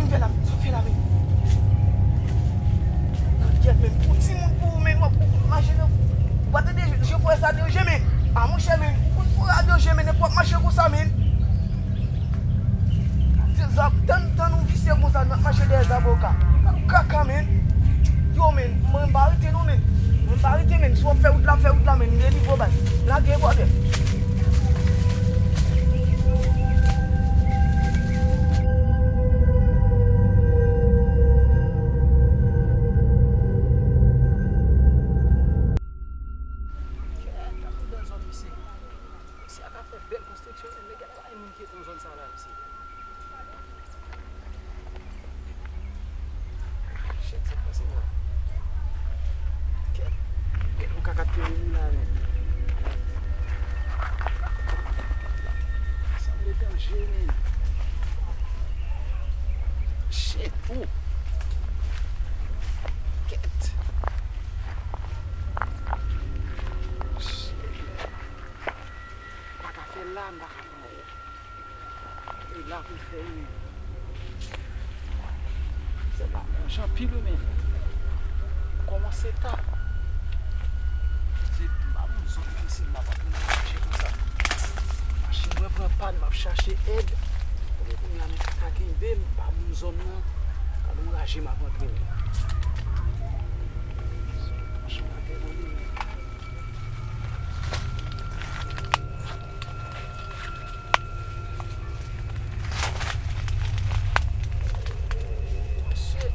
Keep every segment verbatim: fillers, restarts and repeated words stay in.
Fè la, fè la, men. Nan gyèt, men. Pou timoun, pou ou, men, w ap, w ap mache nan. Ou pa tande, je, je fè sa danje, men. A, monchè, men. Ou konn fè sa danje, men. Nèg w ap mache konsa, men. Tann, tann ou visye konsa, n ap mache dèyè zavoka. Kaka, men. Yo, men. Mwen, m pa rete, non, men. Mwen, m pa rete, men. Si w ap fè wout la, fè wout la, men. M delivre w, baz. Lage, bòdè. Kèt, ap nan zòn, mesye. Mesye a ka fè bèl konstriksyon, men nèg la pa gen moun ki rete nan zòn sa la, mesye. Shit, sa k pase la? Kèt. Kèt, yon kaka te vini la, men. Sanble danje, men. Shit, ou. Kèt. Shit. M pa ka fè la, m pa ka fè anyen. E la pou l fè wi. Se pa yon jan pil wi, men kòmanse ta. Se pa moun zòn isit m ap antre nan mache konsa. Machin mwen pran pàn, m ap chache èd. Kote kounye a men kaka kenbe m, pa moun zòn nan. Gade yon raje m ap antre men. Machin atè tande men. Shit.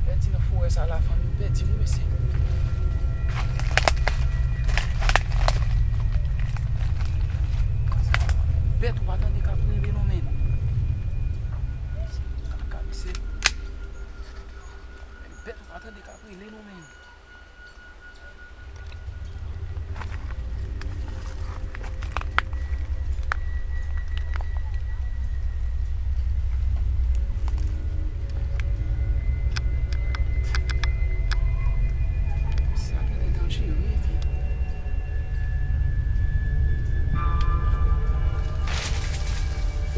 Pèdi nan forè sa la, fanmi, pèdi wi, mesye. Bèt ou pa tande k ap rele non, men. Kaka, mesye. Bèt ou pa tande k ap rele non, men. Sa genlè danjere, men.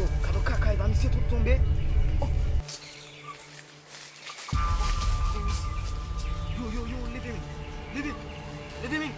Oh, gade kaka, e pa misye tout tonbe. Oh. Yo, yo, yo, leve men. Leve. Leve men.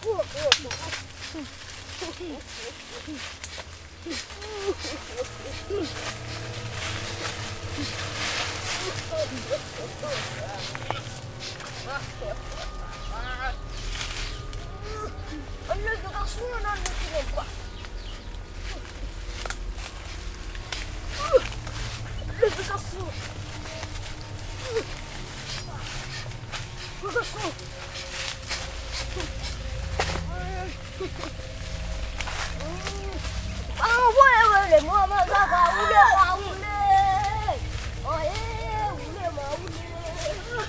Ann leve gason an, ann mete nan bwa. Leve gason. Leve gason. Ah, woule, woule, mwen, mwen, mwen, mwen, woule, mwen, woule. Oye, woule, mwen, woule.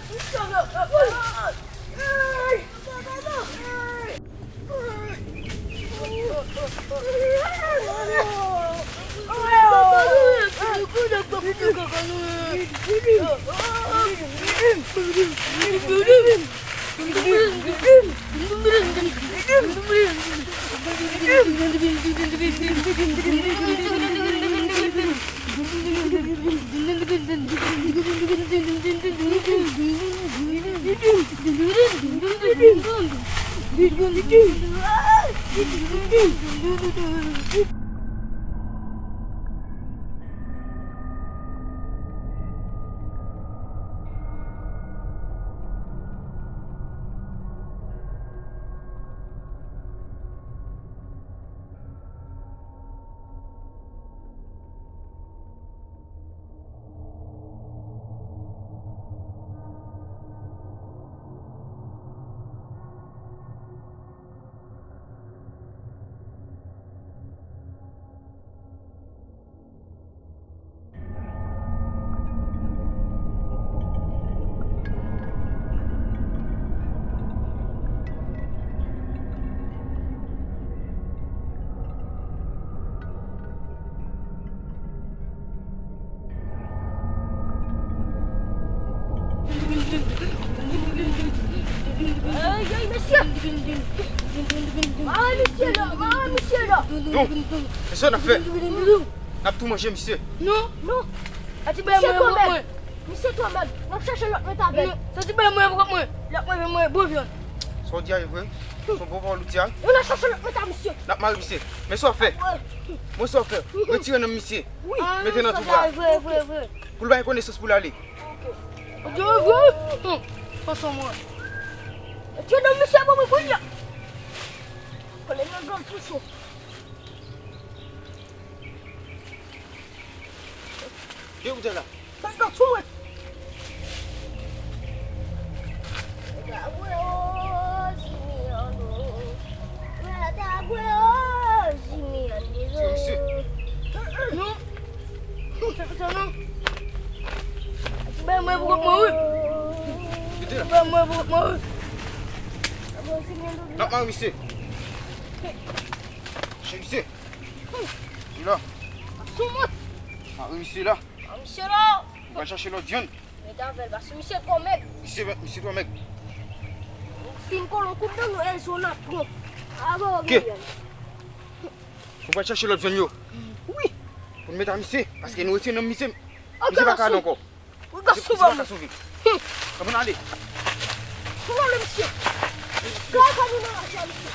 Ey, ey, mesye! Mare misye la, mare misye la! Non, mesye, n ap fè. N ap tou manje misye. Non. Non. Sa ti bay mwen, mwen. Misye twò mèg. N ap chache lòt mèt avè l. Non, sa ti bay mwen, mwen. Lòt mwen, mwen, bon vyann. Sa w di a e vre? Se yon bon pawòl ou di a? N ap chache lòt mèt a misye. N ap mare misye. Men sa w fè. Mwen sa w fè. Retire nan misye. Wi. Mete nan twou a. Vre, vre, vre. Pou l pa gen konesans pou l ale. Ou di vre? Hum. Fason mwen. Retire nan misye pou mwen kounye a. Kole nan gang pou cho. Gen ou la. Ban gason mwen. Se misye. Non. Sa fè sa non. Ti bay mwen pou kòb mwen wi. Kite la. Ti bay mwen pou kòb mwen wi. N ap mare misye. Che misye. Li la. Sou mwen. Mare misye la. Mare misye la. Ou pral chache lòt vyann. Mete avè l, paske misye twò mèg. Misye, misye twò mèg. Fin kolon koup dan nou, e zon ap pran. Ava w genyen. Ou pral chache lòt vyann yo. Wi. Pou n mete a misye, paske nou retire nan misye. Misye pa ka ale ankò. Wi, gason. Misye pa ka sove. Hum. Ann ale. Ann ale, misye. Misye. Gade nou nan lajè, misye.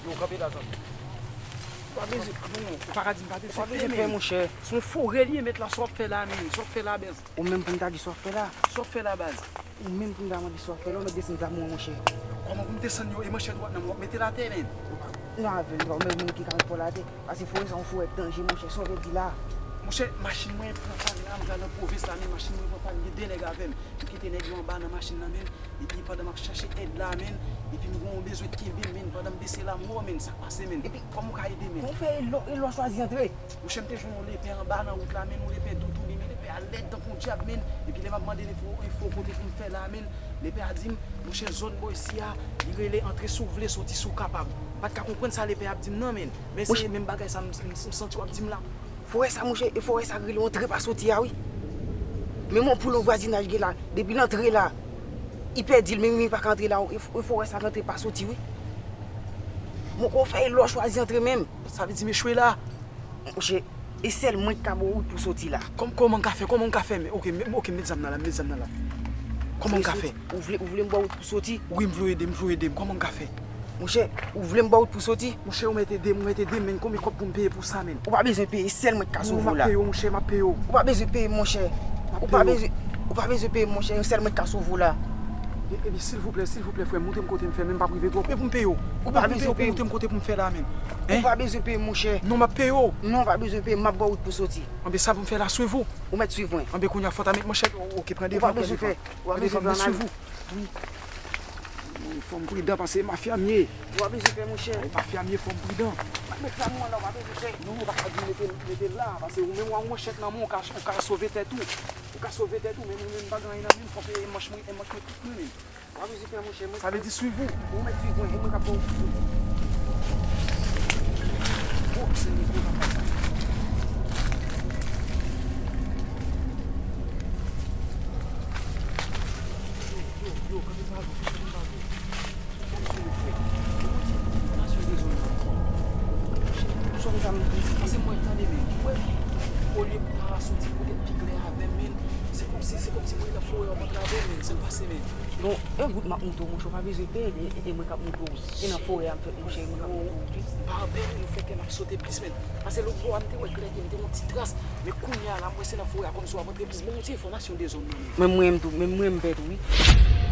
Yo, kanpe la, zanmi. Ou pa bezwen, non, ou pa ka di m pa bezwen pè, men. Monchè. Se yon forè li ye, mèt la, sa w ap fè la, men? Sa w ap fè la, bèz? Ou menm pou m ta di sa w ap fè la? Sa w ap fè la, baz? Ou menm pou m ta mande sa w ap fè la, ou mèt desann zam ou an, monchè. Kòman pou m desann yo? E manchèt dwat nan men w, w ap mete l atè, men. Non, avè l, ou menm moun ki ka met pòl atè. Pase forè sa yon forè danje, monchè, sa w vle di la? Monchè, machin mwen pran pann la, m pral nan pwovens la, men machin mwen pran pann, gen de nèg avè m. M kite nèg yo anba nan machin nan, men. Epi pandan m ap chache èd la, men, epi m gen yon bezwen kenbe m, men, pandan m bese la, m wè w, men, sa k pase, men? Epi kòman w ka ede, men? Kòman w fè e lò, e lò chwazi antre? Monchè, m te jwenn yon lepè anba nan wout la, men, yon lepè doudoune, men, lepè a Lèd tankou yon dyab, menn. Epi lè m ap mande l enfo, enfo kote pou m fè la, menn, lepè a di m, monchè, zòn bò isi a, li rele antre si w vle, soti si w kapab. M pa t ka konprann sa lepè a ap di m nan, menn. Men se menm bagay sa m, m, m santi w ap di m la. Forè sa, monchè, e forè sa k rele antre pa soti a, wi. Menm yon poul nan vwazinaj gen la, depi l antre la, li pèdi l, menm li pa ka antre la, e, e forè sa k antre pa soti, wi. Mwen, kon fè e lè w chwazi antre menm. Sa vle di m echwe la. Monchè, e sèl mwen k ka ba w wout pou soti la. Kòm, kòman m ka fè? Kòman m ka fè? Men, oke, men, oke, met zam nan la, met zam nan la. Kòman m ka fè? Ou vle, ou vle m ba w wout pou soti? Wi, m vle w ede m, m vle w ede m. Kòman m ka fè? Monchè, ou vle m ba w wout pou soti? Monchè, ou mèt ede m, ou mèt ede m, men konbyen kòb pou m peye pou sa, men? Ou pa bezwen peye, e sèl mwen k ka sove w la. Non, m ap peye w, monchè, m ap peye w. Ou pa bezwen peye, monchè. Ou pa bezwen, ou pa bezwen peye, monchè, e sèl mwen k ka sove w la. E, epi, silvouplè, silvouplè, frè m, montre m kote m fè, men m p ap rive twò pre pou m peye w. Ou pa bezwen peye. Montre m kote pou m fè la, men. Ou pa bezwen peye, monchè. Non, m ap peye w. Non, ou pa bezwen peye, m ap ba w wout pou soti. Anben, sa pou m fè la, swiv ou? Ou mèt swiv mwen. Anben, kounye a fò w ta met manchèt, o, oke, pran devan, pran devan. Ou pa bezwen fè. Ou pa bezwen fè analiz. Pran devan, men swiv ou. Wi. Fò m pridan, paske mafya m ye. Ou pa bezwen fè, monchè. Wi, mafya m ye, fò m pridan. Ou pa met zam ou an la, ou pa bezwen fè. Non, ou pa ka di mete, mete l la, paske ou menm w a yon manchèt nan men w, ou ka, ou ka sove tèt ou. Ou ka sove tèt ou, men mwen menm m pa gen anyen nan men m, fò m peye manch mwen, manch mwen tout mwen menm. Ou pa bezwen fè, monchè, mwen. Sa vle di swiv ou? Ou mèt swiv mwen, e mwen k ap ba w. O, Senyè, gwo papa sa. Yo, yo, yo, kanpe pa vre, kanpe pa vre. Fò m sou nou, frè. Ou di, nasyon dezòd la. Monchè, ou sonje sa m di? Pase mwen tande, men. Ou wè, olye pou ta soti poutèt pi klè avè m, men. Se kòmsi, se kòmsi mwen nan forè w ap antre avè m, men. Sa k pase, men? Bon, yon bout m ap montre w, monchè, ou pa bezwen pè, e, e mwen k ap montre w. E nan forè a m fèt, monchè, e mwen k ap montre w tou. Barbè, nou fè kè m ap sote plis, men. Pase lòt bò a, m te wè klè, men m te wè yon ti tras. Men kounye a la, m wè se nan forè a kòmsi w ap antre plis. Bon, yon ti enfòmasyon dezòd nan men. Men mwen menm tou, men mwen menm pè tou, wi.